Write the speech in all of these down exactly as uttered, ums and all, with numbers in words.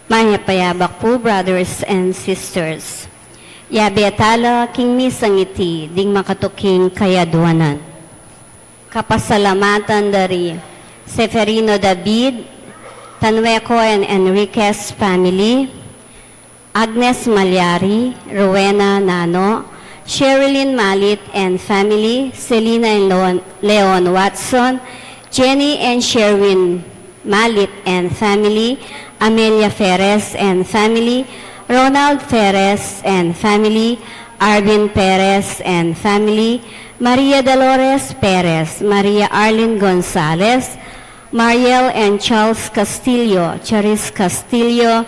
Mayap a yabak pu, brothers and sisters. Yabe tala king misang iti ding makatuking kayaduanan. Kapasalamatan da ri Seferino David, Tanueco and Enriquez family, Agnes Malyari, Rowena Nano, Sherilyn Malit and family, Selina and Leon, Leon Watson, Jenny and Sherwin Malit and family, Amelia Ferres and family, Ronald Ferres and family, Arvin Perez and family, Maria Dolores Perez, Maria Arlene Gonzalez, Mariel and Charles Castillo, Charis Castillo,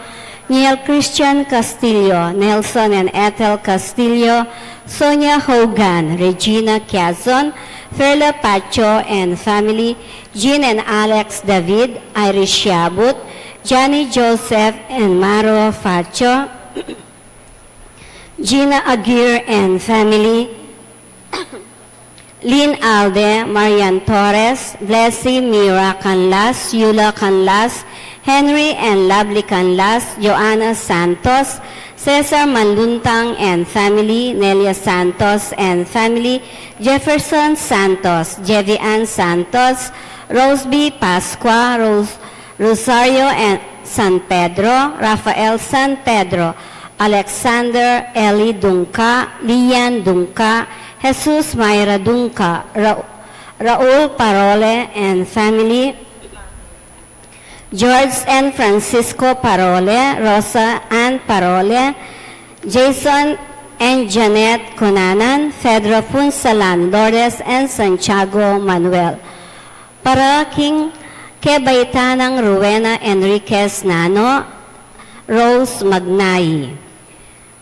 Neil Christian Castillo, Nelson and Ethel Castillo, Sonia Hogan, Regina Quiazon, Ferla Pacho and family, Jean and Alex David, Irish Yabut, Johnny Joseph and Maro Facho, Gina Aguirre and family, Lynn Alde, Marian Torres, Blessy Mira Canlas, Yula Canlas, Henry and Lovely Canlas, Joanna Santos, Cesar Manluntang and family, Nelia Santos and family, Jefferson Santos, Jevian Santos, Roseby Pascua, Rose, Rosario and San Pedro, Rafael San Pedro, Alexander Eli Dungca, Lian Dungca, Jesus Myra Dungca, Ra-, Raul Parole and family, George and Francisco Parole, Rosa Ann Parole, Jason and Janet Cunanan, Fedro Punsalan, Lourdes and Santiago Manuel. Para king kebaitan nang Rowena Enriquez Nano, Rose Magnay.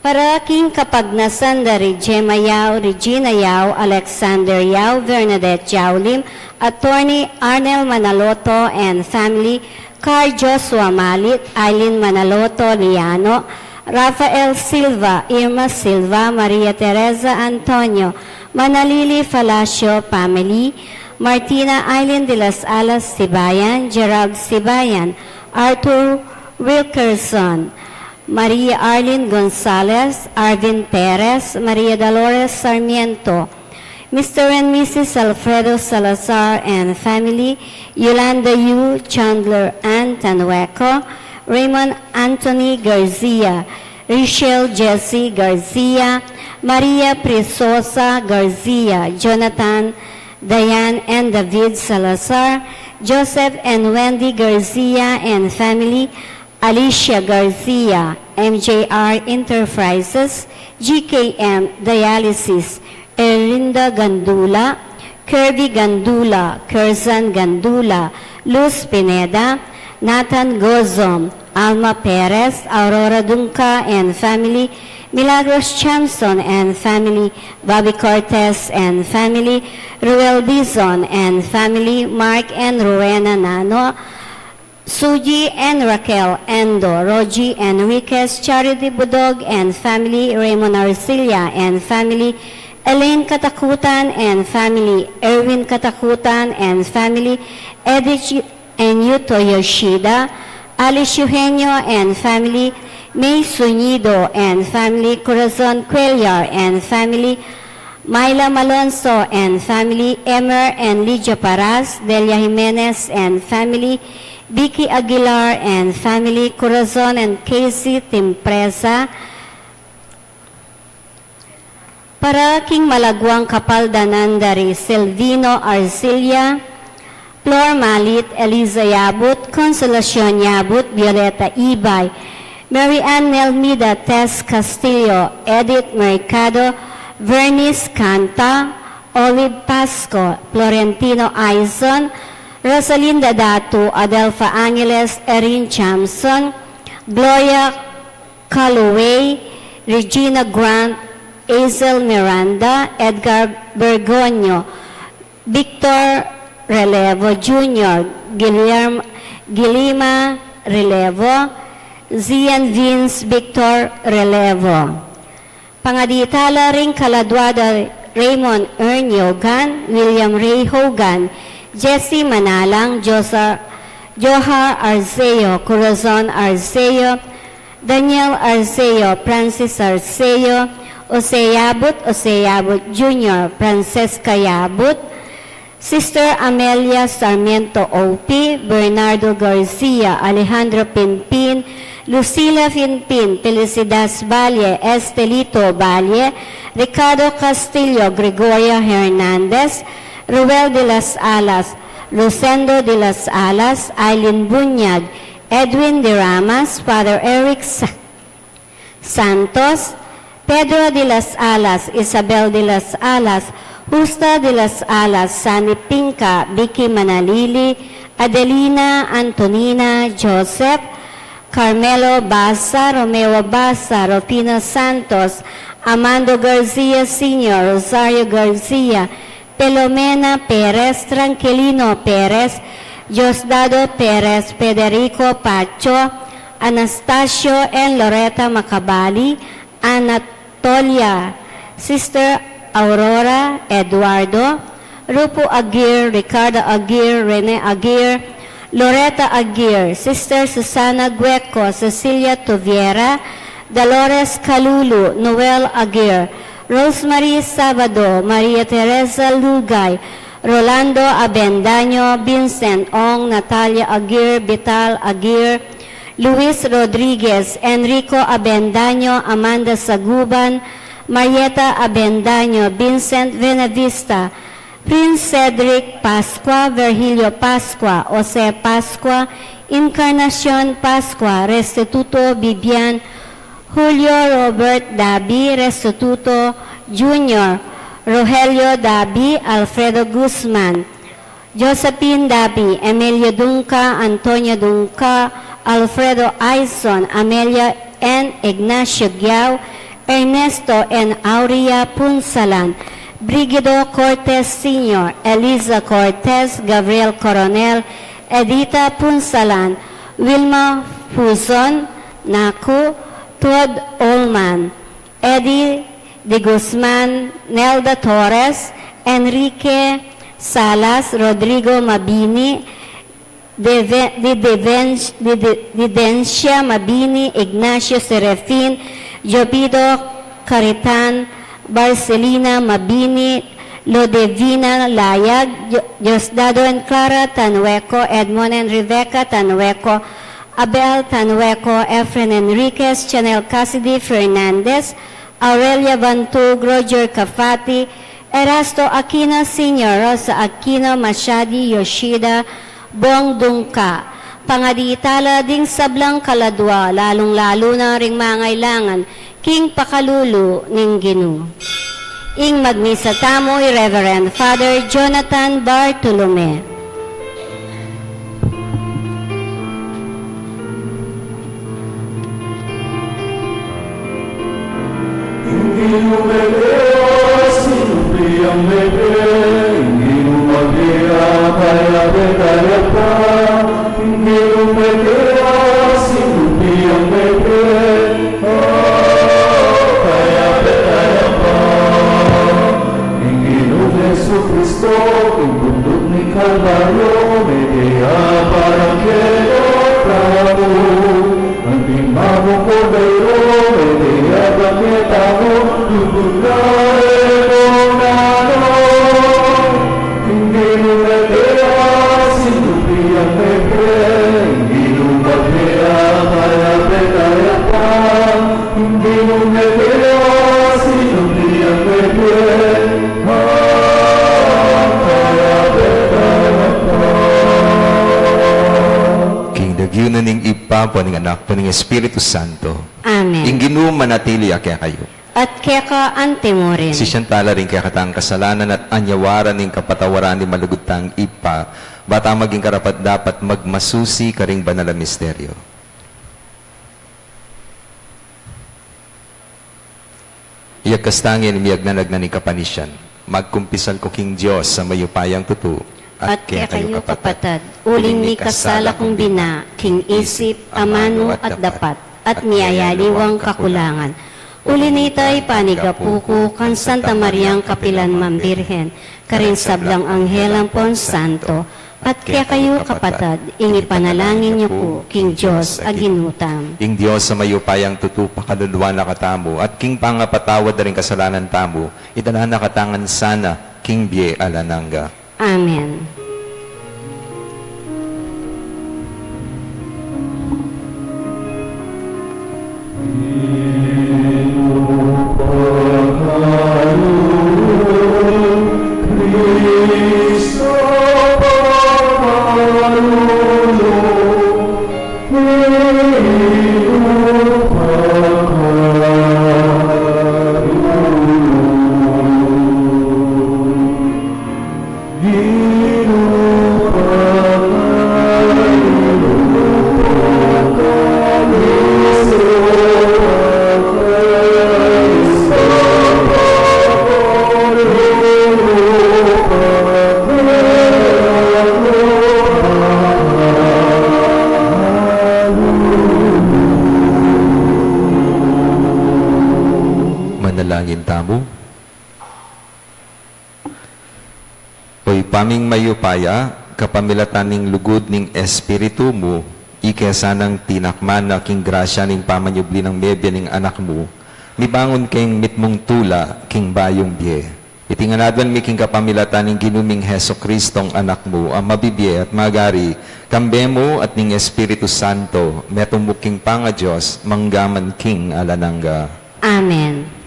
Para king kapagnasan da ri Gemma Yao, Regina Yao, Alexander Yao, Bernadette Yao Lim, Attorney Arnel Manaloto and family, Carl Joshua Malit, Eileen Manaloto Liano, Rafael Silva, Irma Silva, Maria Teresa Antonio, Manalili Falacio family, Martina Eileen de las Alas Sibayan, Gerald Sibayan, Arthur Wilkerson, Maria Arlene Gonzalez, Arvin Perez, Maria Dolores Sarmiento, Mister and Missus Alfredo Salazar and family, Yolanda Yu, Chandler Ann Tanueco, Raymond Anthony Garcia, Richelle Jesse Garcia, Maria Prisosa Garcia, Jonathan, Diane and David Salazar, Joseph and Wendy Garcia and family, Alicia Garcia, M J R Enterprises, G K M Dialysis, Erlinda Gandula, Kirby Gandula, Curzan Gandula, Luz Pineda, Nathan Gozom, Alma Perez, Aurora Dungca and family, Milagros Chamson and family, Bobby Cortez and family, Ruel Dizon and family, Mark and Rowena Nano, Suji and Raquel Endo, Roji Enriquez, Charity Budog and family, Raymond Arcilla and family, Elaine Katakutan and family, Erwin Katakutan and family, Edith and Yuto Yoshida, Alice Eugenio and family, May Sunido and family, Corazon Cuellar and family, Myla Malonzo and family, Emer and Lydia Paras, Delia Jimenez and family, Vicky Aguilar and family, Corazon and Casey Timpresa, para king malaguang kapaldanan da ri Selvino Arcilla, Flor Malit, Eliza Yabut, Consolacion Yabut, Violeta Ibay, Mary Ann Nelmida Tess Castillo, Edith Mercado, Vernice Canta, Olive Pasco, Florentino Aizon, Rosalinda Datu, Adelfa Angeles, Erin Chamson, Gloria Calloway, Regina Grant, Hazel Miranda, Edgar Bergonio, Victor Relevo Junior, Guillermo, Guilima Relevo, Zian Vince Victor Relevo. Pangadi tala ring kaladua da Raymond Ern Yogan, William Ray Hogan, Jesse Manalang, Josa-, Johar Arceo, Corazon Arceo, Daniel Arceo, Francis Arceo, Jose Yabut, Jose Yabut Junior, Francesca Yabut, Sister Amelia Sarmiento O P, Bernardo Garcia, Alejandro Pinpin, Lucila Pinpin, Felicidad Valle, Estelito Valle, Ricardo Castillo, Gregoria Hernandez, Ruel de las Alas, Rosendo de las Alas, Aileen Bunyag, Edwin de Ramas, Father Eric Sa- Santos, Pedro de las Alas, Isabel de las Alas, Justa de las Alas, Sani Pinca, Vicky Manalili, Adelina, Antonina, Joseph, Carmelo Baza, Romeo Baza, Rufino Santos, Amando Garcia Senior, Rosario Garcia, Pelomena Perez, Tranquilino Perez, Diosdado Perez, Federico Pacho, Anastasio and Loretta Macabali, Anatolia, Sister Aurora, Eduardo, Rupo Aguirre, Ricardo Aguirre, Rene Aguirre, Loretta Aguirre, Sister Susana Gueco, Cecilia Tuviera, Dolores Calulu, Noel Aguirre, Rosemary Sabado, Maria Teresa Lugay, Rolando Abendaño, Vincent Ong, Natalia Aguirre, Vital Aguirre, Luis Rodriguez, Enrico Abendaño, Amanda Saguban, Marieta Abendaño, Vincent Benavista, Prince Cedric Pascua, Virgilio Pascua, Jose Pascua, Encarnacion Pascua, Restituto Bibian, Julio Robert Dabi, Restituto Junior, Rogelio Dabi, Alfredo Guzman, Josephine Dabi, Emilio Dunca, Antonio Dunca, Alfredo Aison, Amelia and Ignacio Giao, Ernesto and Aurea Punsalan, Brigido Cortez Senior, Eliza Cortez, Gabriel Coronel, Edita Punsalan, Wilma Fuson, Naku, Todd Olman, Eddie de Guzman, Nelda Torres, Enrique Salas, Rodrigo Mabini, Deve- di Deven- di De- Didencia Mabini, Ignacio Serafin, Jobido Caritan, Barcelina Mabini, Lodevina Layag, Yo- Diosdado and Clara Tanhueco, Edmond and Rebecca Tanhueco, Abel Tanhueco, Efren Enriquez, Chanel Cassidy Fernandez, Aurelia Bantug, Roger Cafati, Erasto Aquino Senior, Rosa Aquino, Mashadi Yoshida, Bong Dungka. Pangadi tala ding sablang kaladua, lalung-lalu na ring mangailangan king pakalulu ning Ginu. Ing magmisa tamu i Reverend Father Jonathan Bartolome. Ing Ginu Jesucristo, king bunduk ning Kalbaryo, mete ya para kekatamu. Anting mamung Kordero, mete ya para kekatamu, lugud na rebong na no. Ing Ginu mete ya, sinupi yang mete, ing Ginu mete ya, kaya mete ya pa. Ing Ginu mete ya, sinupi yang mete, King lagyu na ning Ibpa, ampo ning Anak, ampo ning Espiritu Santo. Amen. Ing Ginu manatili ya kekayu. At keka antimurin. Sisian tala ring kekatang kasalanan at anyawaran ning kapatawaran ning malugud tang Ibpa, ba tang maging karapat-dapat magmasusi karing banal a misteryo. Iyagkas tang ing miyagnanag na ning kapanisian. Magkumpisal ku king Dios a mayupayang tutu, at kekayu kapatad, uling mikasala kung bina, king isip, amanu, at dapat, at miyayaliwang kakulangan. Uli nita, ipanigapu ku kang Santa Mariang kapilan man Birhen, karing sablang anghel ampon santo, At kekayu, kapatad, ing ipanalangin yu ku king Dios a Ginu tamu. Ing Dios a mayupayang tutu pakaluluan na katamu, at king pangapatawad da ring kasalanan tamu, idala na katamu ngan sana king bie alang angga. Amen. Manalangin tamu. O Ibpa ming mayupaya, kapamilatan ning lugud ning Espiritu mu, ika sanang tinakman na king grasya ning pamanyubli nang mebie ning Anak mu, mibangun keng mitmung tula king bayung bie. Iti ngan aduan mi king kapamilatan ning Ginu ming Jesucristong Anak mu, a mabibie at magari, kambe mu at ning Espiritu Santo, metung mu king pangaDios, mangga man king alang angga. Amen.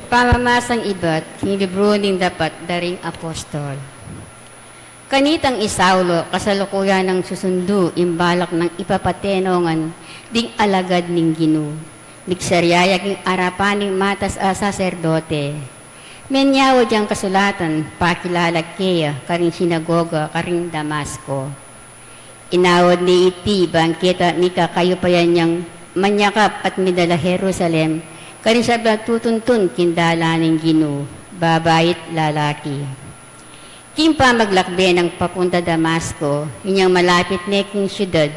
Pamamasang ibat king libru ning Dapat da ring Apostol. Kanitang i Saulo, kasalukuyan nang susundu ing balak nang ipapate no ngan ding alagad ning Ginu. Migsarya ya king arapan ning matas a saserdote. Menyaud yang kasulatan pakilala keya karing sinagoga karing Damasco. Inaud ne iti bang keta mikakayupayan yang manyakap at midala Jerusalem karing sablang tutuntun king dalan ning Ginu, babai at lalaki. King pamaglakbe nang papunta Damasco, inyang malapit ne king siudad,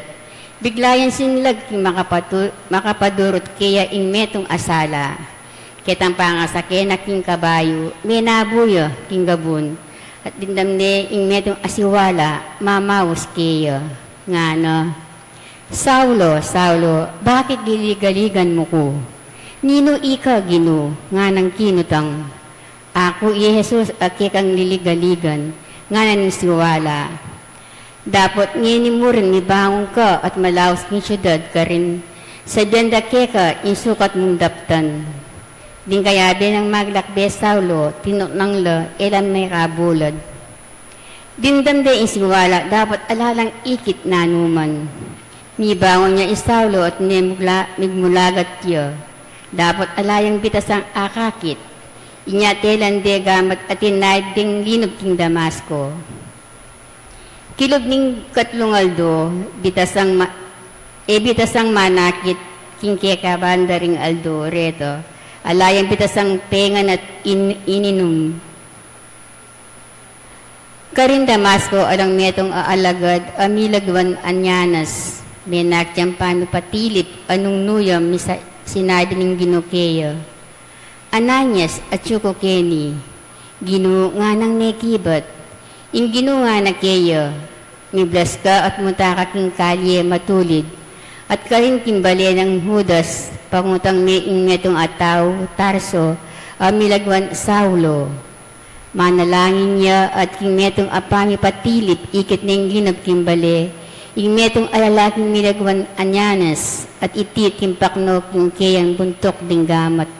bigla yang sinlag king makapatu-, makapadurut keya ing metung a sala. Ketang pangasake na king kabayu, menabu ya king gabun, at dimdam ne ing metung a siwala mamaus keya, ngana, "Saulo, Saulo, bakit liligaligan mu ku? Ninu ika, Ginu?" Nganang kinutang. "Aku i Jesus a kekang liligaligan," ngana ning siwala. Dapot ngeni mu rin mibangun ka at malaus king siudad karin sabian da keka ing sukat mung daptan. Ding kayabe nang maglakbe Saulo, tinuknang la, e la mekabulad. Dimdam de ing siwala, dapot ala lang ikit nanuman. Mibangun ya i Saulo at mimula-, migmulagat ya. Dapot ala yang bitasang akakit. Inya telan de gamat at tinaib ding linub king Damasco. Kilub ning katlung aldo, bitasang ma-, e bitasang manakit king kekaban da ring aldo, reta, ala yang bitasang pengan at in-, ininum. Karin Damasco, alang metung a alagad a milagwan Anianas, menakit yang pamipatilip a nung nu ya misa-, sinabi ning Ginu keya, "Ananias, atsu ku keni." "Ginu," nganang mekibat. Ing Ginu ngana keya, "Miblas ka at munta ka king kalye matulid, at karin king bale nang Judas, pangutang me ing metung a tau Tarso a milagwan Saulo." Manalangin ya at king metung a pamipatilip ikit ne ing linub king bale ing metung a lalaking milagwan Anianas, at iti timpak no king keyang buntuk ding gamat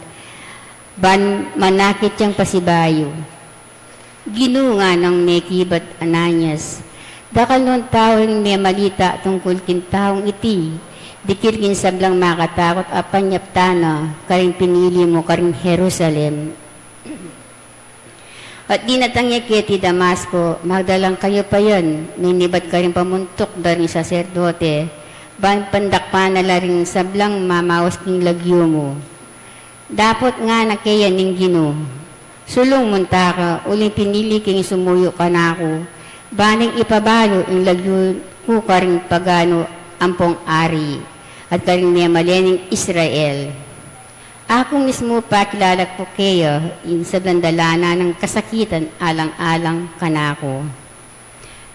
ban manakit yang pasibayu. "Ginu," nganang mekibat Ananias, "dakal nung tau ing memalita tungkul king taung iti, dikil king sablang makatakut a panyaptan na karing pinili mu karing Jerusalem." At dinatang ya keti Damasco, magdalang kayupayan, minibat karing pamuntuk da ring saserdote, ban pandakpan na la ring sablang mamaus king lagyu mu. Dapot ngana keya ning Ginu, "Sulung munta ka, uling pinili keng sumuyu kanaku, ban neng ipabalu ing lagyu ku karing paganu ampong ari, at karing memalen ning Israel. Aku mismu pakilala ku keya ing sablang dalanan nang kasakitan alang-alang kanaku."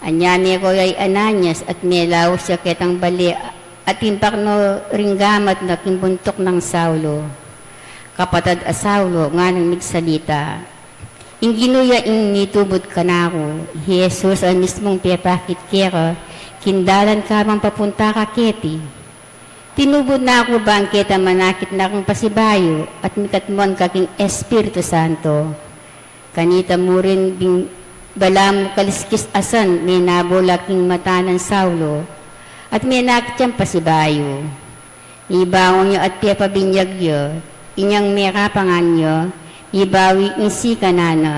Anya meko ya i Ananias at melaus ya ketang bale at impaknu ring gamat na king buntuk nang Saulo. "Kapatad a Saulo," nganang migsalita, "ing Ginu ya ing mitubud kanaku, i Jesus a mismung pepakit keka king dalan kabang papunta ka keti. Tinubud na ku bang keta manakit na kang pasibayu at mikatmuan ka king Espiritu Santo. Kanita mu rin bing balamu kaliskis asan menabola king mata nang Saulo at menakit yang pasibayu. Mibangun ya at pepabinyag ya, inyang mekapangan ya, mibawi ing sikanan na.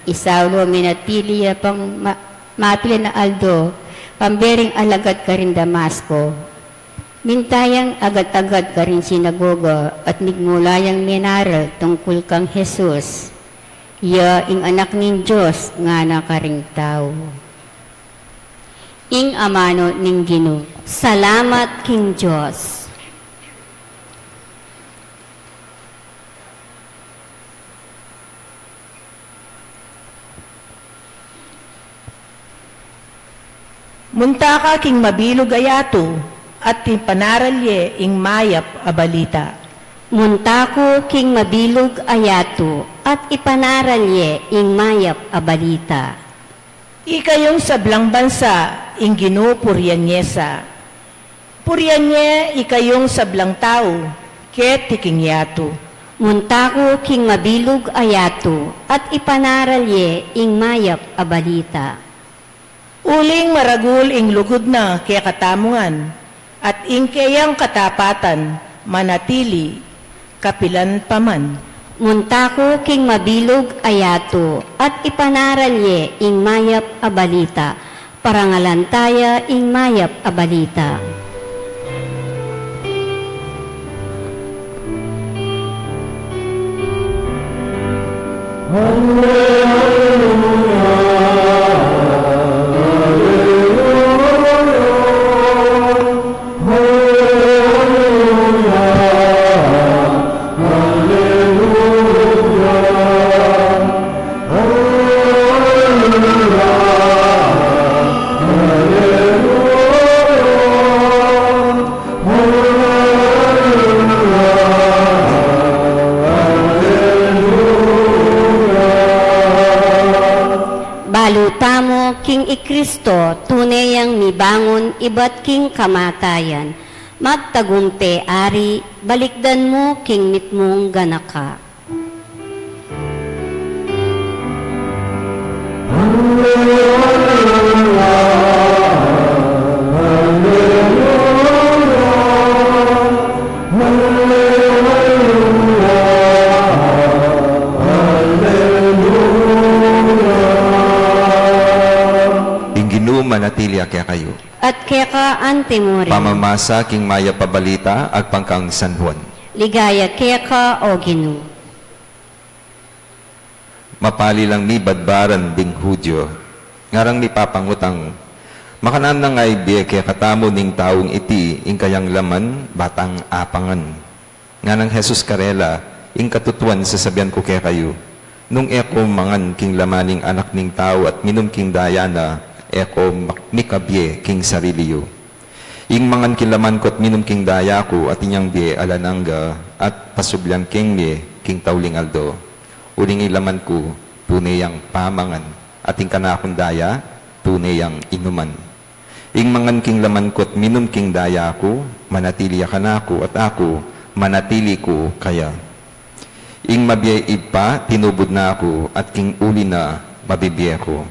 I Saulo menatili ya pang ma- mapilan a aldo kambe ring alagad karin Damasco. Minta yang agad-agad karing sinagoga at migmula yang menaral tungkul kang Jesus, ya ing Anak ning Dios," ngana karing tau. Ing amanu ning Ginu. Salamat king Dios. Munta ka king mabilug a yatu at ipanaral ye ing mayap a balita. Munta ku king mabilug a yatu at ipanaral ye ing mayap a balita. Ikayung sablang bansa, ing Ginu purian ye sa. Purian ye ikayung sablang tau keti king yatu. Munta ku king mabilug a yatu at ipanaral ye ing mayap a balita. Uling maragul ing lugud na kekatamu ngan, at ing keyang katapatan manatili kapilan pa man. Munta ku king mabilug a yatu at ipanaral ye ing mayap a balita. Parangalan taya ing mayap a balita. Balu tamu king i Kristo, tune yang mibangun ibat king kamatayan. Magtagumpe Ari, balikdan mu king mitmung ganaka. Ing Ginu manatili ya kekayu. At keka antimurin. Pamamasa king mayap a balita agpang kang San Juan. Ligaya keka, o Ginu. Mapali lang mibadbaran ding Judio, ngarang mipapangutang, "Makananu nang ibie kekatamu ning taung iti ing kayang laman ba tang apangan?" Nganang Jesus karela, "Ing katutuan sasabian ku kekayu, nung e ko mangan king laman ning Anak ning Tau at minum king daya na, e ko mak-, mikabie king sarili yu. Ing mangan king laman ku at minum king daya ku at inyang bie alang angga, at pasublian keng mie king tauling aldo. Uling ing laman ku, tune yang pamangan, at ing kanakung daya, tune yang inuman. Ing mangan king laman ku at minum king daya ku, manatili ya kanaku, at aku, manatili ku kaya. Ing mabie Ibpa, tinubud na ku, at king uli na, mabibie ku.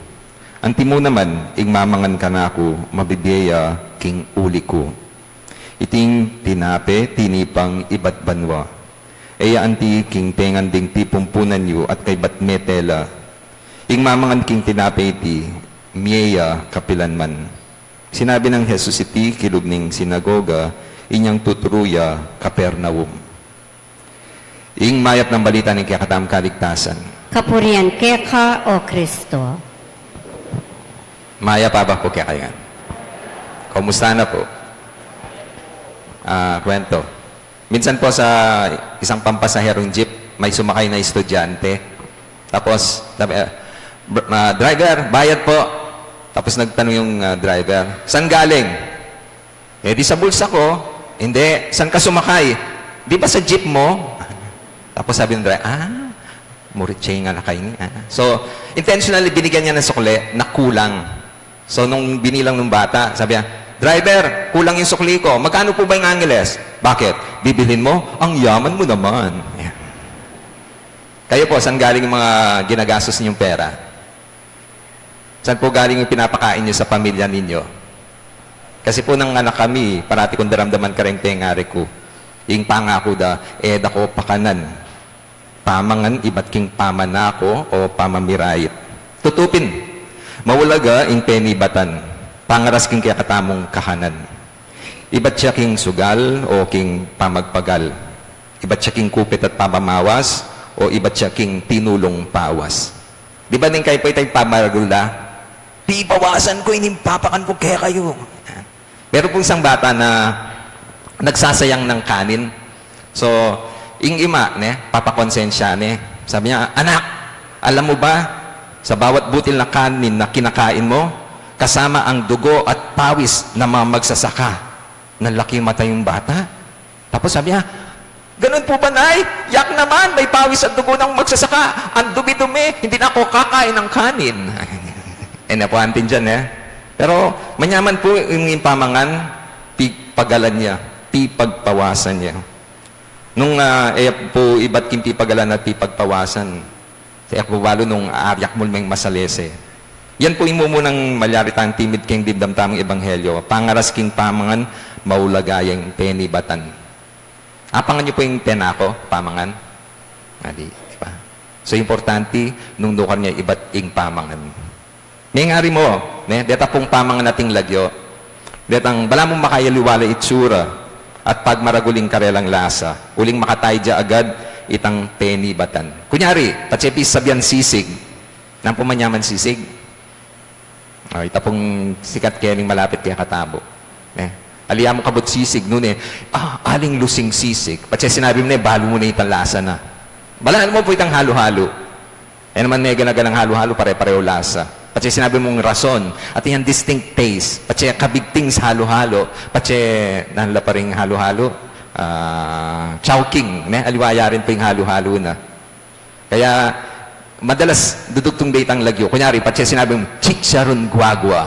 Antimu naman, ing mamangan kanaku, mabibie ya king uli ku. Iting tinape, tinipang ibat banua. E ya anti king tengan ding pipumpunan yu at kaybat mete la. Ing mamangan king tinape iti, mie ya kapilan man." Sinabi nang Jesus iti kilub ning sinagoga, inyang tuturu ya Capernaum. Ing mayap nang balita ning kekatamung kaligtasan. Kapurian keka, o Kristo. Mayap a abak pu kekayu ngan. Kumusta na pu? Ah, kwento. Minsan po sa isang pampasaherong jeep, may sumakay na estudyante. Tapos, sabi, eh, "Br-, ah, driver, bayad po." Tapos nagtanong yung, ah, driver, "Saan galing?" "Eh, di sa bulsa ko." "Hindi, saan ka sumakay?" "Di ba sa jeep mo?" Tapos sabi ng driver, "Ah, murit siya yung alakay niya." So, intentionally binigyan niya ng sukli na kulang. So, nung binilang ng bata, sabi niya, "Driver, kulang yung sukli ko. Magkano po ba yung Angeles?" "Bakit? Bibilhin mo? Ang yaman mo naman." Yan. Kayo po, saan galing yung mga ginagastos ninyong pera? Saan po galing yung pinapakain niyo sa pamilya ninyo? Kasi po, nung anak kami, parati kong daramdaman kareng pengari ku. Ing pangaku da, e da ko pakanan. Pamangan ibat king pamanako o pamamirait. Tutu pin, maulaga ing penibatan, pangaras king kekatamung kahanan. Ibat ya king sugal o king pamagpagal. Ibat ya king kupit at pamamawas o ibat ya king tinulung pawas. Di ba ning kayo po itang pamaragul da? Pipawasan ku ining papakan ku kekayu. Meron pong isang bata na nagsasayang ng kanin. So, ing ima, ne, papakonsensya, ne. Sabi niya, "Anak, alam mo ba, sa bawat butil na kanin na kinakain mo, kasama ang dugo at pawis ng mga magsasaka." Nalaki mata yung bata. Tapos sabi niya, "Ganun po ba, Nay? Yak naman, may pawis at dugo ng magsasaka. Ang dumi-dumi, hindi na ako kakain ng kanin." E na po antin dyan, eh. Pero manyaman po yung, yung pamangan, pipagalan niya, pipagpawasan niya. Nung, ah, e po ibat king pipagalan at pipagpawasan, e ku balu nung aryak mu meng masalese. Yan po ing mumunang malyari tang timid king dimdam tamung ebanghelyo. Pangaras king pamangan, maulaga yang penibatan. Apangan niyo po ing penako, pamangan. Adi, di ba? So, importante, nung nukar niya ibat ing pamangan. Mengari mo, ne, deta pung pamangan ating lagyu. Detang balamu mung makayaliwa la itsura at pagmaragul ing karelang lasa, uling makataid ya agad itang penibatan. Kunyari, patse pin sabian sisig. Nanu pung manyaman sisig? O, ita pung sikat keni malapit kekatamu. Ne? Ali ya mu kabud sisig, nune, "Ah, aling lusing sisig." Patse sinabi mu ne, balu mu ne itang lasa na. Balaan mu pu itang halu-halu. E naman ne gana-ganang halu-halu, pare-pareho lasa. Patse sinabi mung rason, atin yang distinct taste. Patse kabigting sa halu-halu. Patse, nanu la pa ring halu-halu? Ah, Chowking, ne? Aliwa ya rin pu ing halu-halu na. Kaya, madalas dudugtung da itang lagyu. Kunyari, patse sinabi mung, "Chicharon guagua."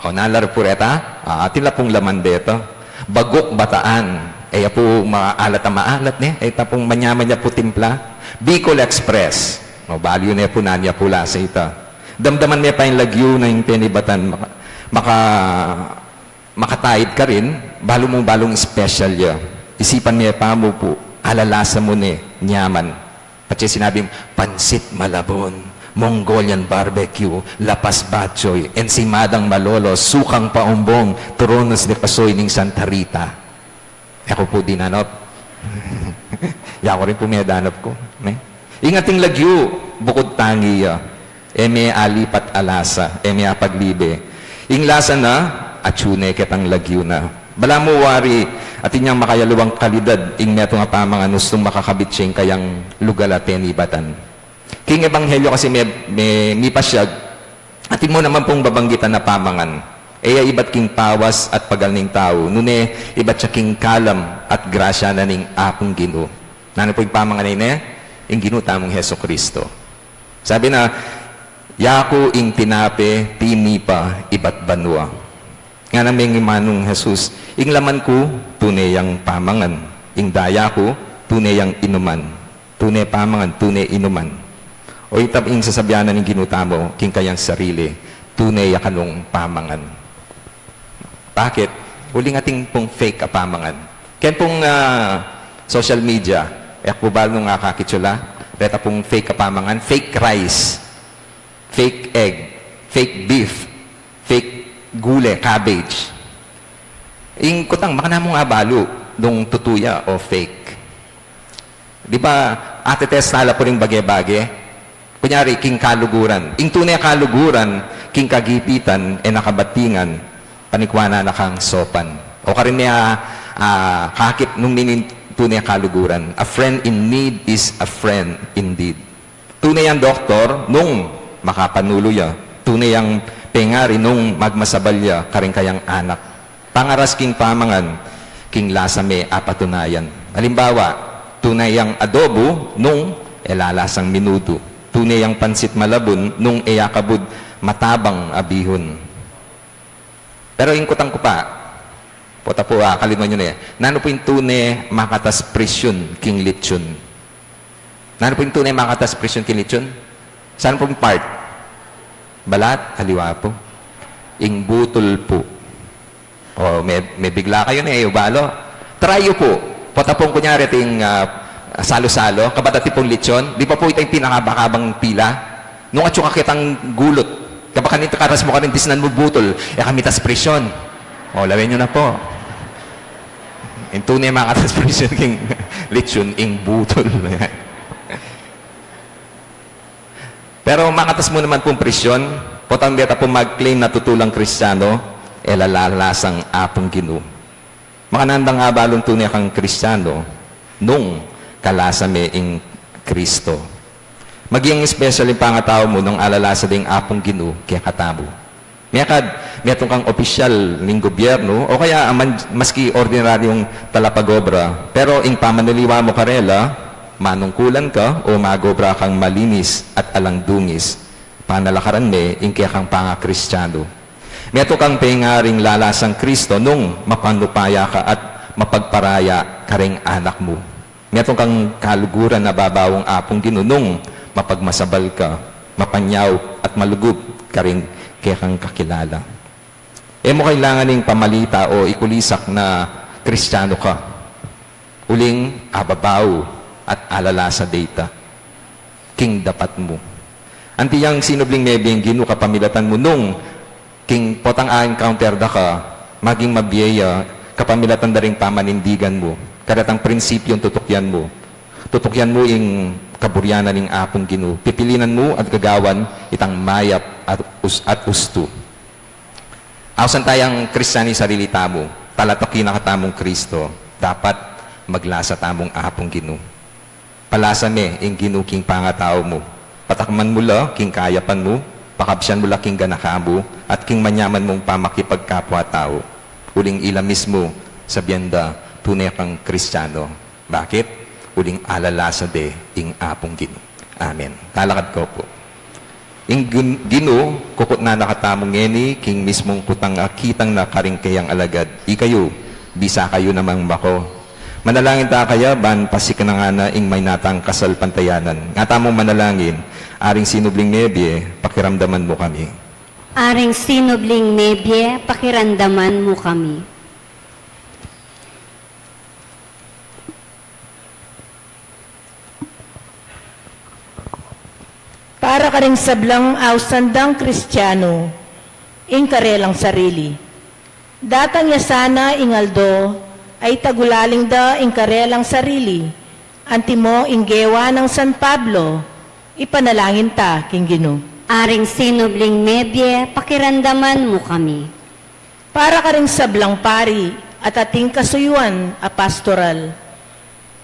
O, nanu la pu reta? Ah, atin la pung laman deta. Bagok Bataan. E ya pu maalat a maalat, ne? E ita pung manyaman ya pu timpla. Bicol Express. O, balu yu ne pu nanu ya pu lasa ita. Damdaman me pa ing lagyu na ing penibatan. Maka, maka, makataid karin, balu mung balung special ya. Isipan me pa mu pu, alalasa mu ne, nyaman. Patse sinabi mung, Pansit Malabon, Mongolian barbecue, Lapas Batchoy, Ensimadang Malolos, Sukang Paumbong, Turones de Pasoy ning Santa Rita. E ku pu dinanap. Yaku rin pu medanap ku, ne? Ing ating lagyu, bukud tangi ya. E me alipat a lasa, e me apaglibe. Ing lasa na, atyu ne ketang lagyu na. Balamu wari, atin yang makayaliwang kalidad, ing metung a pamangan ustung makakabit ya ing kayang lugal a penibatan. King ebanghelyo kasi me, me, mipasyag, atin mu naman pung babanggitan a pamangan. E ya ibat king pawas at pagal ning tau, nune ibat ya king kalam at grasya na ning Apung Ginu. Nanu pu ing pamangan a ini? Ing Ginu tamung Jesucristo. Sabi na, "Yaku ing tinape tinipa ibat banua." Ngana meng imanung Jesus, "Ing laman ku, tune yang pamangan. Ing daya ku, tune yang inuman. Tune pamangan, tune inuman." O ita ing sasabian na ning Ginu tamu, king kayang sarili, "Tune ya kanung pamangan." Bakit? Uling atin pung fake a pamangan. Ken pung, ah, social media, e ku balu nung akakit yu la, reta pung fake a pamangan, fake rice, fake egg, fake beef, fake gule, cabbage. Ing kutang, makananu mung abalu nung tutu ya o fake? Di ba, atetesta la pu ring bage-bage? Kunyari, king kaluguran. Ing tune kaluguran, king kagipitan, e na kabatingan, panikwanan na kang sopan. O karin ne, ah, ah, kakit nung ninu ing tune kaluguran. A friend in need is a friend indeed. Tune yang doktor nung makapanulu ya. Tune yang Pengari nung magmasabal ya karing kayang anak. Pangaras king pamangan, king lasa me apatunayan. Alimbawa, tune yang adobo nung e la lasang menudo. Tune yang pansit malabun nung e ya kabud matabang a bihun. Pero ing kutang ku pa, pota pu, ah, kalima yu ne, nanu pu ing tune makatas presyun king litson? Nanu pu ing tune makatas presyun king litson? San pu ing part? Balat? Aliwa pu. Ing butul pu. O, me, mebigla kayu ne, e yu balu. Try yu pu. Pota pung kunyari ating, ah, salo-salo, kabat atin pung litson, di pa pu ita ing pinakabakabang pila? Nung atyu ka ketang gulut, kabat kanita karas mu karin disnan mu butul, e ka mitas presyun. O, lawen yu na pu. Ing tune makatas presyun king litson, ing butul. Pero makatas mu naman pung presyun, potang beta pu mag-claim na tutu lang Kristiyanu, e la lalasang Apung Ginu. Makananu dang abalung tune kang Kristiyanu nung kalasa me ing Kristo. Maging special ing pangatau mu nung alalasa de ing Apung Ginu kekatamu. Mekad, metung kang opisyal ning gobyernu, o kaya aman maski ordinaryung talapag-obra, pero ing pamanaliwa mu karela, manungkulan ka o mag-obra kang malinis at alang dungis, panalakaran me ing kekang panga-Kristiyanu. Metung kang pengaring lalasang Kristo nung mapanupaya ka at mapagparaya karing anak mu. Metung kang kaluguran a babawung Apung Ginu nung mapagmasabal ka, mapanyaup at malugud karing kekang kakilala. E mu kailangan ing pamalita o ikulisak na Kristiyanu ka. Uling ababau at alalasa de ita king dapat mu. Anti yang sinubling mebie ing Ginu kapamilatan mu nung king potang a-encounter da ka, maging mabie ya kapamilatan da ring pamanindigan mu, karetang prinsipyung tutukyan mu. Tutukyan mu ing kaburyanan ning Apung Ginu. Pipilinan mu at gagawan itang mayap at us-, at ustu. Ausan tayang Kristiyan ing sarili tamu, talatakin na katamung Kristo, dapat maglasa tamung Apung Ginu. Palasa me ing Ginu king pangatau mu. Patakman mu la king kayapan mu, pakabsian mu la king ganaka mu, at king manyaman mung pamakipagkapwa-tau. Uling ila mismu sabian da, tune kang Kristiyanu. Bakit? Uling alalasa de ing Apung Ginu. Amen. Talakad ko pu. Ing Gin-, Ginu, kukutnan na katamu ngeni, king mismung kutang akitang na karing keyang alagad. Ikayu, bisa kayu namang mako. Manalangin ta kaya, ban pasikan na ngana ing maynatang kasalpantayanan. Nga tamung manalangin, Aring sinubling mebie, pakiramdaman mu kami. Aring sinubling mebie, pakiramdaman mu kami. Para karing sablang ausan dang Kristiyanu, ing karelang sarili. Datang ya sana ing aldo, ay tagulaling da ing karelang sarili, antimo ing gewa nang San Pablo, ipanalangin ta king Ginu. Aring sinubling mebie, pakiramdaman mu kami. Para karing sablang pari at ating kasuyuan a pastoral.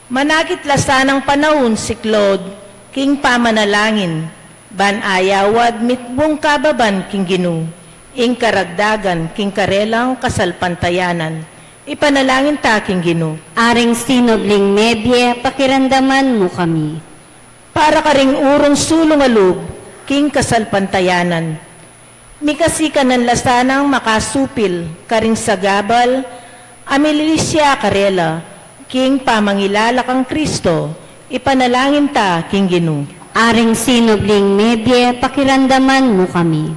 Manakit la sanang panaun si Claude king pamanalangin, ban ayawad mitmung kababan king Ginu, ing karagdagan king karelang kasalpantayanan. Ipanalangin ta king Ginu. Aring sinubling mebie, pakiramdaman mu kami. Para karing urung sulung a lub king kasalpantayanan. Mikasikanan la sanang makasupil karing sagabal a mililisya karela king pamangilala kang Kristo, ipanalangin ta king Ginu. Aring sinubling mebie, pakiramdaman mu kami.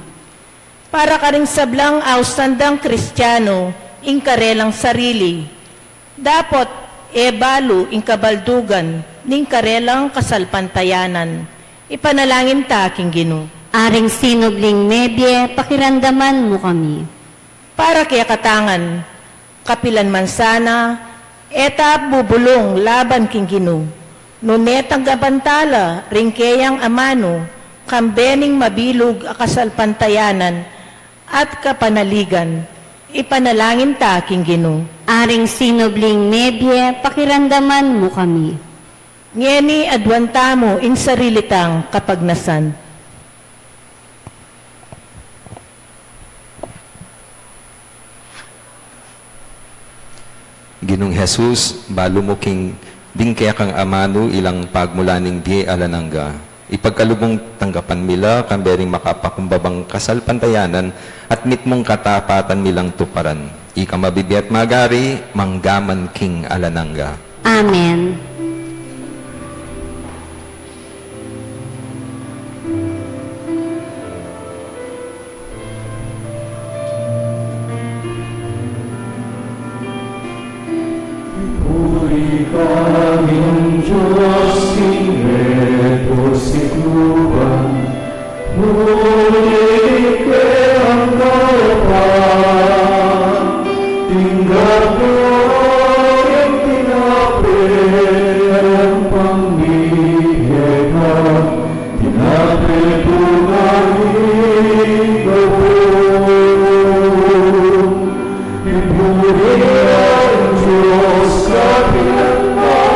Para karing sablang ausan dang Kristiyanu ing karelang sarili, dapot e balu ing kabaldugan ning karelang kasalpantayanan. Ipanalangin ta king Ginu. Aring sinubling mebie, pakiramdaman mu kami. Para kekatang ngan, kapilan man sana, e ta bubulung laban king Ginu, nune tanggapan ta la ring keyang amanu, kambe ning mabilug a kasalpantayanan, at kapanaligan, ipanalangin ta king Ginu. Aring sinubling mebie, pakiramdaman mu kami. Ngeni aduan tamu ing sarili tang kapagnasan. Ginung Jesus, balu mu king ding kekang amanu ilang pagmula ning bie alang angga. Ipagkalub mung tanggapan mi la, kambe ring makapakumbabang kasalpantayanan at mitmung katapatan mi lang tuparan. Ika mabibie at magari, mangga man king alang angga. Amen. Puri ka king Dios king repos ning lugud, puri king Ibpa, tinggap na ring tinape a pamibie keka, tinape pu ning lugud. Ipuri ing Dios kapilan man.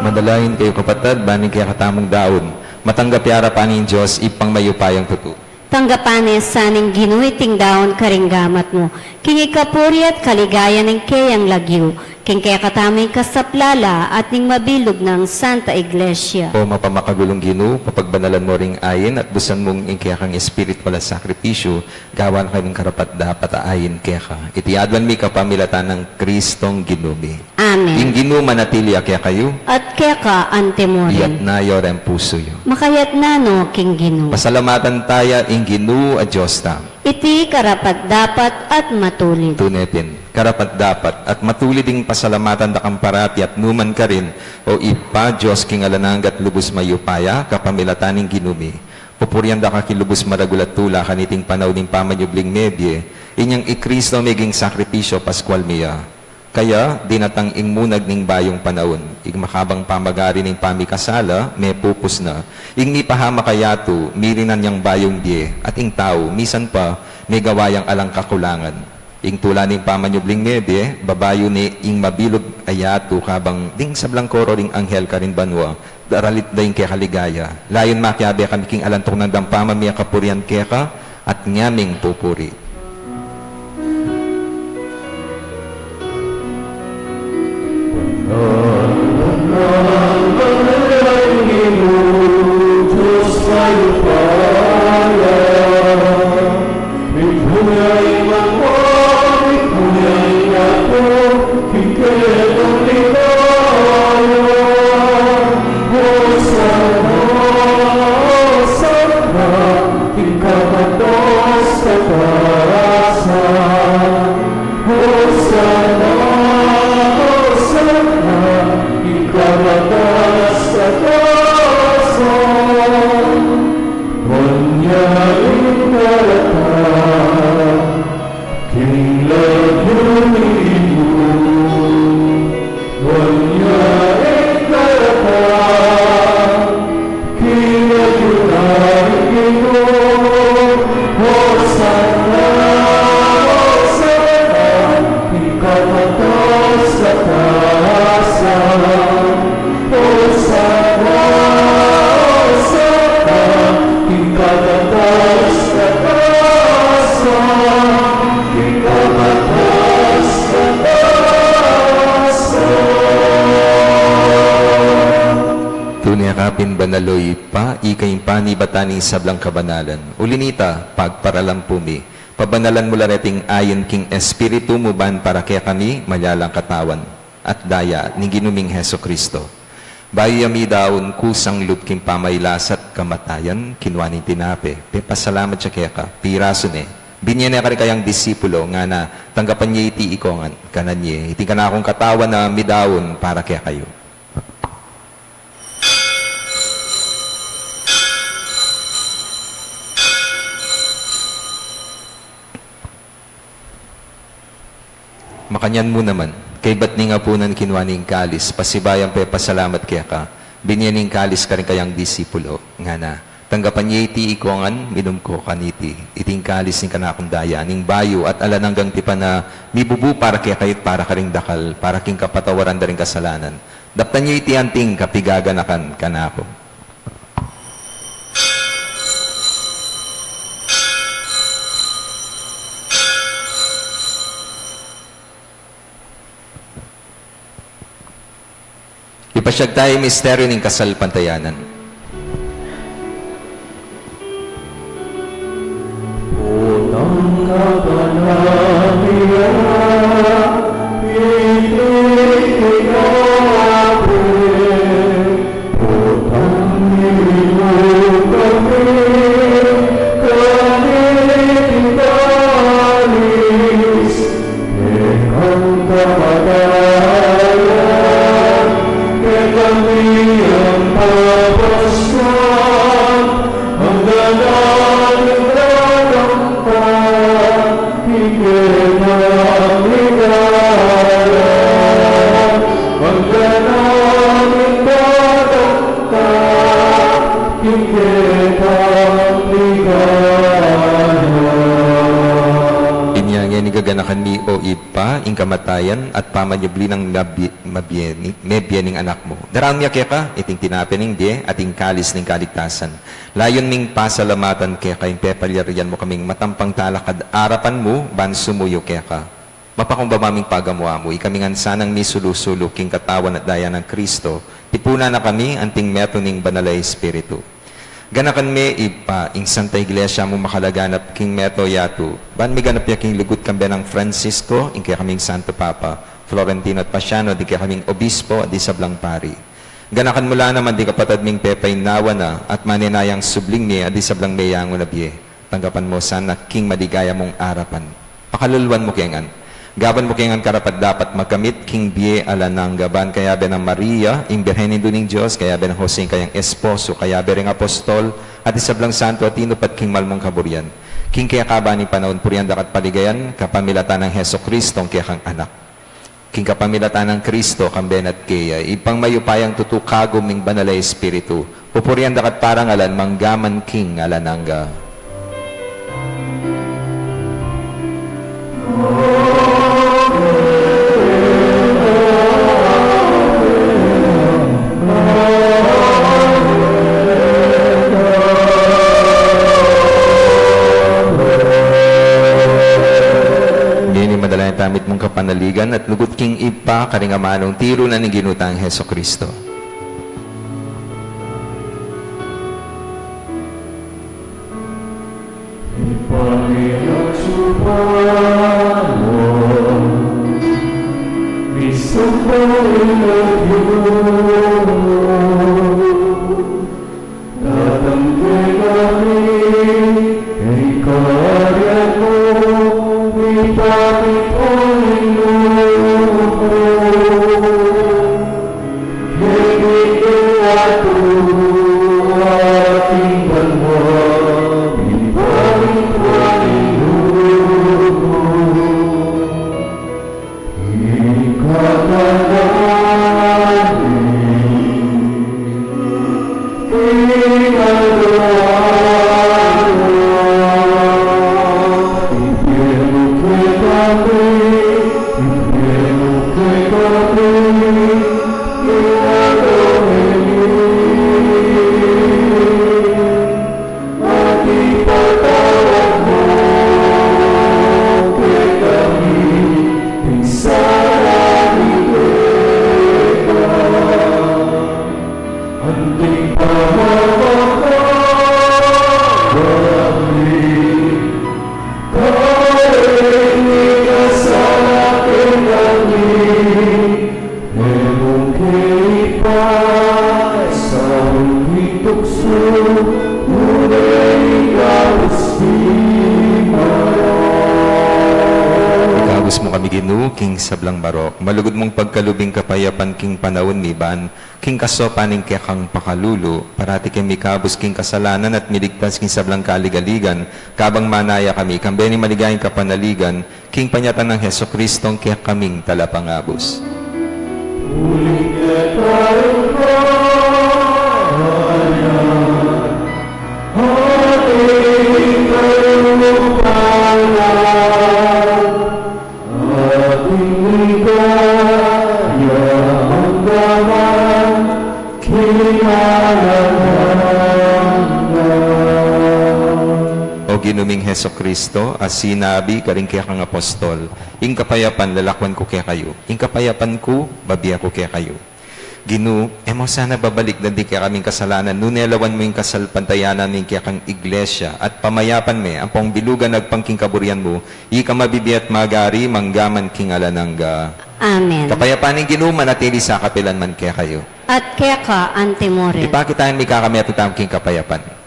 Manalangin kayu, kapatad, ban ing kekatamung daun matanggap ya arapan ning Dios Ibpang mayupayang tutu. Tanggapan na sa ning Ginu iting daun karing gamat mu, king ikapuri at kaligayan ning keyang lagyu, king kekatamung kasaplalan at ning mabilug nang Santa Iglesia. O mapamakagulung Ginu, papagbanalan mu ring ain at busan mung ing kekang espiritual a sakripisyu, gawan kaming karapat-dapat a ain keka. Iti aduan mi kapamilatan nang Kristong Ginu mi. Amen. Ing Ginu manatili ya kekayu. At keka antimurin. Iyatas yu reng pusu yu. Makayatas no king Ginu. Pasalamatan taya ing Ginu a Dios ta. Iti karapat-dapat at matulid. Tune pin, karapat-dapat at matulid ing pasalamatan da kang parati at nu man karin, O Ibpa, Dios king alang angga at lubus mayupaya, kapamilatan ning Ginu mi. Pupurian da ka king lubus maragul a tula kaniting panaun ning pamanyubling mebie, inyang i Kristo meging sakripisyu paskual mi ya. Kaya dinatang ing munag ning bayung panaun, ing makabang pamagari ning pamikasala mepupus na, ing mipahamak a yatu mirinan yang bayung bie, at ing tau misan pa megawa yang alang kakulangan. Ing tula ning pamanyubling mebie, babayu ne ing mabilug a yatu, kabang ding sablang koro ring anghel karin banua, daralit da ing keka ligaya. Layun makiabe kami king alang tuknang dang pamamie kapurian keka, at ngaming pupuri. King lagyu ning Ginu, wan ya ing karatan, king lagyu ning Ginu, Hosanna, Hosanna, king kataas-kataas. Hosanna, Hosanna, king kataas-kataas, king kataas-kataas. Tune ka pin banal, O Ibpa, ika ing panibatan ning sablang kabanalan. Uli na nita, pagparalan pu mi, pabanalan mu la reting ain king Espiritu mu ban para kekami malyalang katawan at daya ning Ginu ming Jesucristo. Bayu ya midaun kusang lub king pamailas at kamatayan, kinua ne ing tinape, pepasalamat ya keka, pirasu ne, binie ne karing kayang disipulo, ngana, tanggapan ye iti ikong ngan, kanan ye, iti ing kanakung katawan a midaun para kekayu. Makanyan mu naman, kaybat ning apunan kinua ne ing kalis, pasibayu yang pepasalamat keka, Binie ne ing kalis karing kayang disipulo, ngana: Tanggapan ye iti ikongan, minum ko kaniti. Iti ing kalis ning kanakung daya, ning bayu at alang anggang tipan a mibubu para kekayu at para karing dakal, para king kapatawaran da ring kasalanan. Daptan ye iti anting kapigaganakan kanaku. Ipasiag taya ing misteryu ning kasalpantayanan. Potang kapanaligan, iti ikabe, potang ililu kami, kaniti kalis, kekang kamatayan, kekami ing papaskan, anggang atin datang pa, king kekang ligaya, anggang atin datang pa, king kekang ligaya. Inya ngeni gaganakan mi, o Ibpa, ing kamatayan at pamanyubli nang mabie, mabie ning, mebie ning Anak mu. Daraun mi ya keka iting tinape ning bie at ing kalis ning kaligtasan. Layun ming pasalamatan keka ing pepalyarian mu kaming matampang talakad arapan mu ban sumuyu keka. Mapakumbaba ming pagamu-amu, ikami ngan sanang misulu-sulu king katawan at daya nang Kristo, tipunan na kami anting metung ning Banal a Espiritu. Ganakan me, Ibpa, ing Santa Iglesia mu makalaganap king meto yatu, ban miganap ya king lugud kambe nang Francisco, ing kekaming Santo Papa, Florentino at Paciano, ding kekaming Obispo at ding sablang pari. Ganakan mu la naman ding kapatad ming pepainawa na at manenayang subling mie at ding sablang meyangu na bie. Tanggapan mu sana king maligaya mung arapan. Pakaluluan mu ke ngan. Gaban mu ke ngan karapat-dapat magkamit king bie alang angga, ban kayabe nang Maria, ing Birhen Indu ning Dios, kayabe nang Jose, ing kayang esposo, kayabe ring apostol, at ding sablang santo a tinupad king mal mung kaburian. King keka ban ing panaun purian da ka at paligayan, kapamilatan nang Jesucristo, ing kekang Anak. King kapamilatan nang Kristo, kambe na at keya, Ibpang mayupayang tutu, kagum ning Banal a Espiritu, pupurian da ka at parangalan mangga man king alang angga. Ngeni, manalangin tamu mitmung kapanaligan at lugud king Ibpa karing amanung tiru na ning Ginu tang Jesucristo. Ipamiatsu pa mu ing samban ning lagyu mu. Datang kekami ing kayarian mu, mipamintuan ing lub mu. Keti king yatu anti king banua, mipamintuan ing lub mu. Ing kakanan mi king aldo-aldo ibie mu kekami, ibie mu kekami king aldo-aldo ngeni. At ipatawad mu kekami ing sala mi keka, anti ing pamamatawad mi karing mikasala kekami. E mu ke ipaisaul king tuksu, nune ikabus king marok. Ikabus mu kami, Ginu, king sablang marok. Malugud mung pagkalub ing kapayapan king panaun mi, ban king kasaupan ning kekang pakalulu, parati keng mikabus king kasalanan at miligtas king sablang kaligaligan, kabang manaya kami kambe ning maligayang kapanaligan, king panyatang nang Jesucristong kekaming Talapangabus. Uling keka ing Ginu ming Jesucristo, a sinabi karing kekang apostol, "Ing kapayapan lalakwan ku kekayu, ing kapayapan ku babie ku kekayu." Ginu, e mu sana babalikdan ding kekaming kasalanan, nune lawan mu ing kasalpantayanan ning kekang iglesia, at pamayapan me ampong bilugan agpang king kaburian mu, ika mabibie at magari manggaman king alang angga. Amen. Kapayapan ning Ginu manatili sa kapilan man kekayu. At keka antimurin. Ipakit tamu ing kakamit tamu king kapayapan.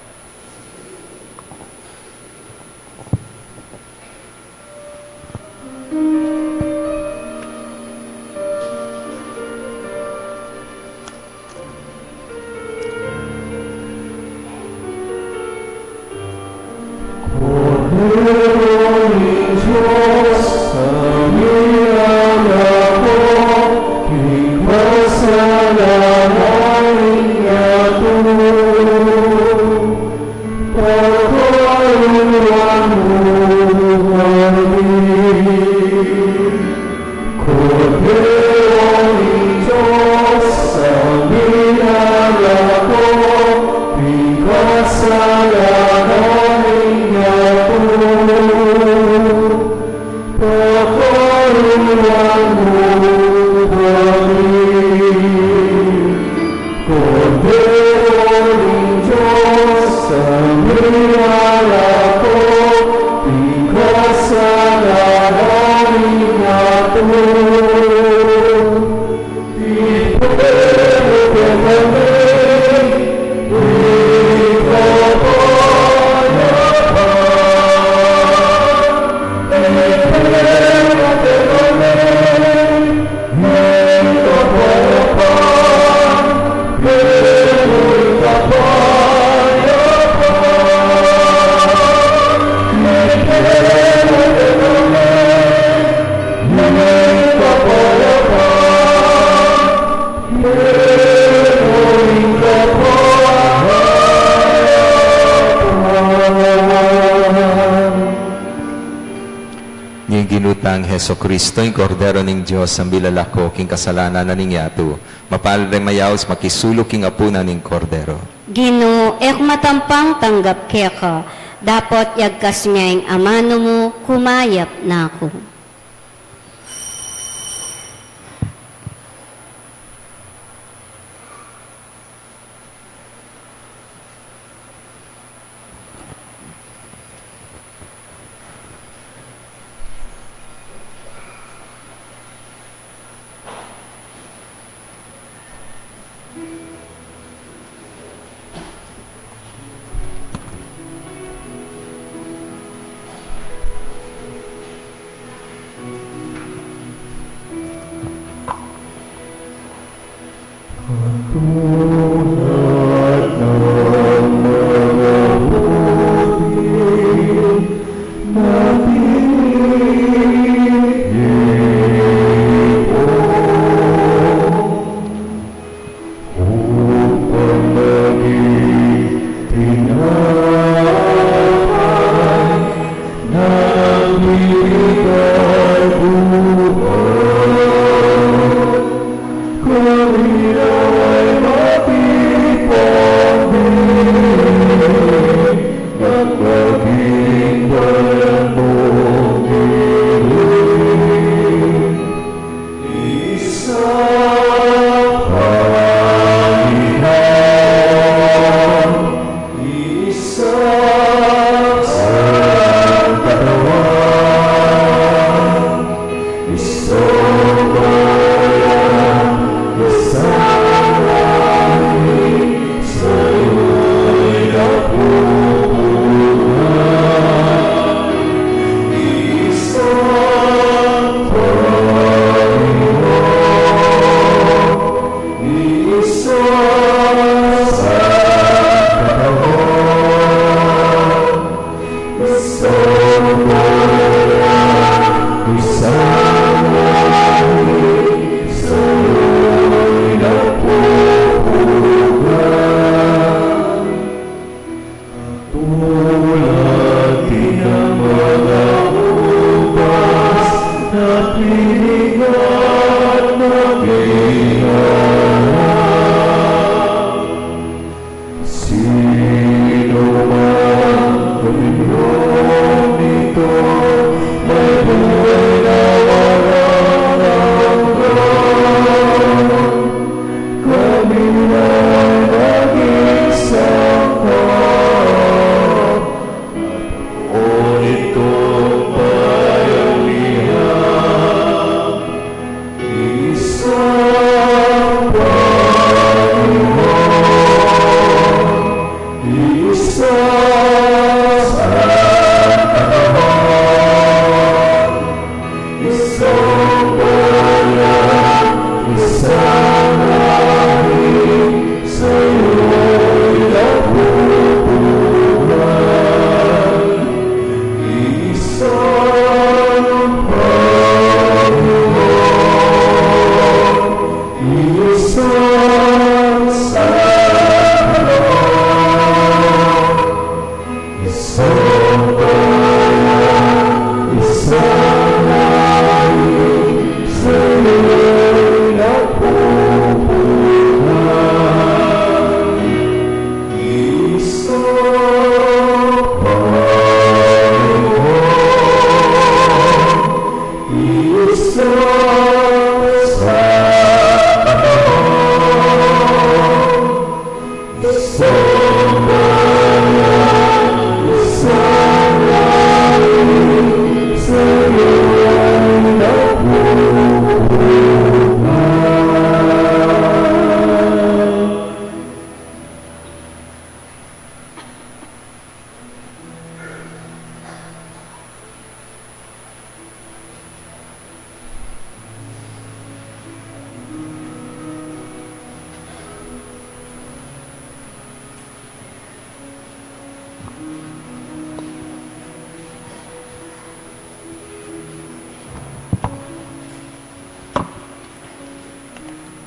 Ing Ginu tang Jesucristo, ing Kordero ning Dios, a milalako king kasalanan na ning yatu. Mapalad ring mayaus makisalu king apunan ning Kordero. Ginu, e ku matampang tanggap keka, dapot yagkas me ing amanu mu, kumayap na ku.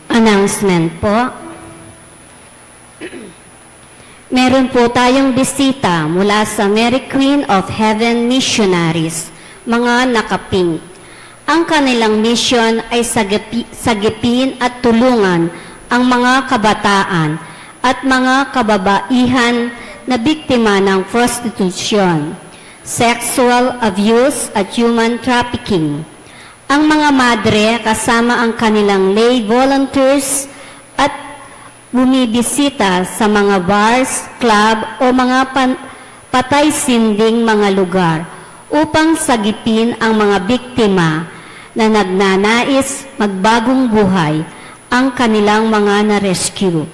Announcement po. Meron po tayong bisita mula sa Mary Queen of Heaven Missionaries, mga naka-pink. Ang kanilang misyon ay sagipi-, sagipin at tulungan ang mga kabataan at mga kababaihan na biktima ng prostitusyon, sexual abuse at human trafficking. Ang mga madre kasama ang kanilang lay volunteers at bumibisita sa mga bars, club o mga pan-, patay sinding mga lugar upang sagipin ang mga biktima na nagnanais magbagong buhay. Ang kanilang mga na-rescue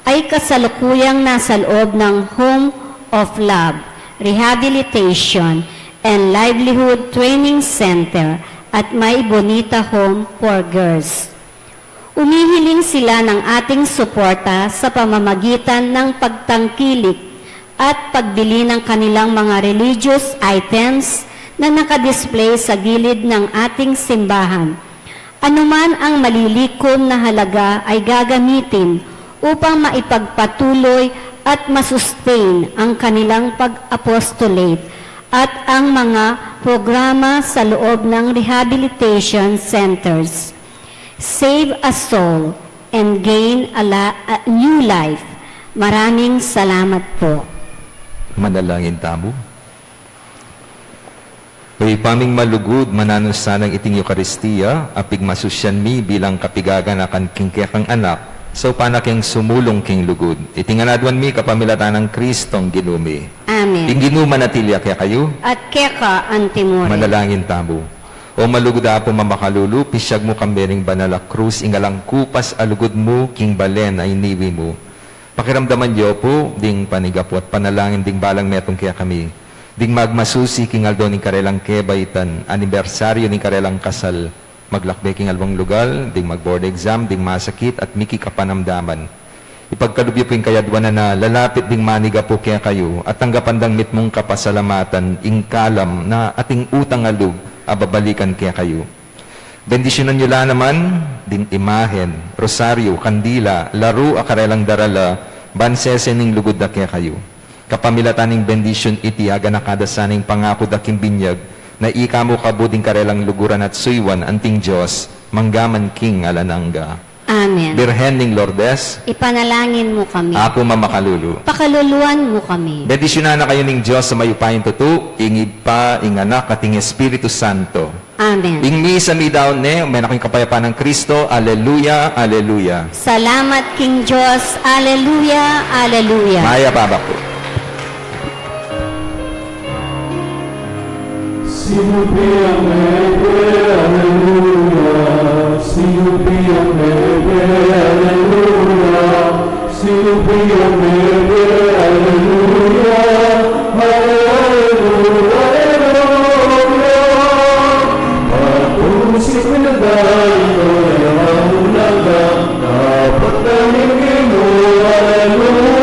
ay kasalukuyang nasa loob ng Home of Love, Rehabilitation, and Livelihood Training Center at My Bonita Home for Girls. Umihiling sila ng ating suporta sa pamamagitan ng pagtangkilik at pagbili ng kanilang mga religious items na nakadisplay sa gilid ng ating simbahan. Anuman ang malilikom na halaga ay gagamitin upang maipagpatuloy at masustain ang kanilang pag-apostolate at ang mga programa sa loob ng rehabilitation centers. Save a soul and gain a, la- a new life. Maraming salamat po. Manalangin tamu. O Ibpa ming malugud, mananu sanang iting Eukaristia a pigmasusyan mi bilang kapigaganakan king kekang Anak, saupan na keng sumulung king lugud. Iti ngan aduan mi kapamilatan nang Kristong Ginu mi. Amen. Ing Ginu manatili ya kekayu. At keka antimurin. Manalangin tamu. O malugud Apung mamakalulu, pisyag mu kambe ning banal a krus ing alang kupas a lugud mu king balen a iniwi mu. Pakiramdaman yu pu ding panigapu at panalangin ding balang metung kekami, ding magmasusi king aldo ning karelang kebaitan, anibersaryu ning karelang kasal, maglakbe king alwang lugal, ding mag-board exam, ding masakit at miki kapanamdaman. Ipagkalub yu pu ing kayaduanan a lalapit ding manigapu kekayu at tanggapan dang mitmung kapasalamatan ing kalam na ating utang a lub a babalikan kekayu. Bendisyunan yu la naman ding imahen, rosaryu, kandila, laru a karelang darala, ban sese ning lugud da kekayu. Kapamilatan ning bendisyun iti, aganaka da sana ing pangaku da king binyag, na ika mu kabud ing karelang luguran at suyuan anting Dios, mangga man king alang angga. Amen. Birhen ning Lourdes, ipanalangin mu kami. Apung mamakalulu, pakaluluan mu kami. Bendisyunan na kayu ning Dios a mayupayang tutu, ing Ibpa, ing Anak, at ing Espiritu Santo. Amen. Ing misa midaun ne, ume na kayung kapayapan nang Kristo. Aleluya, aleluya. Salamat king Dios. Aleluya, aleluya. Mayap a abak pu. Sinu pi ang mebie, aleluya. Sinu pi ang mebie, aleluya. Sinu pi ang mebie, aleluya. Ale, aleluya, aleluya. Aku si pinadai ko yang mahulaga. Dapat na ning Ginu, aleluya.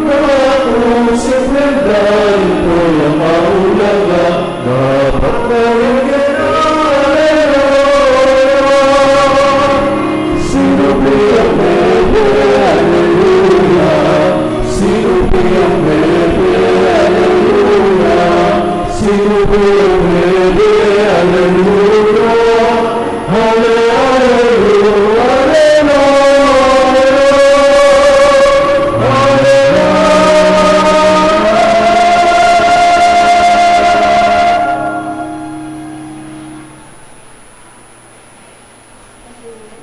Aku si pinadai ko yang mahulaga. Dapat na ning Ginu, aleluya. Sinu pi ang mebie, aleluya. Sinu pi ang mebie, aleluya. Sinu pi ang mebie, aleluya. Ale, aleluya, aleluya. Aleluya.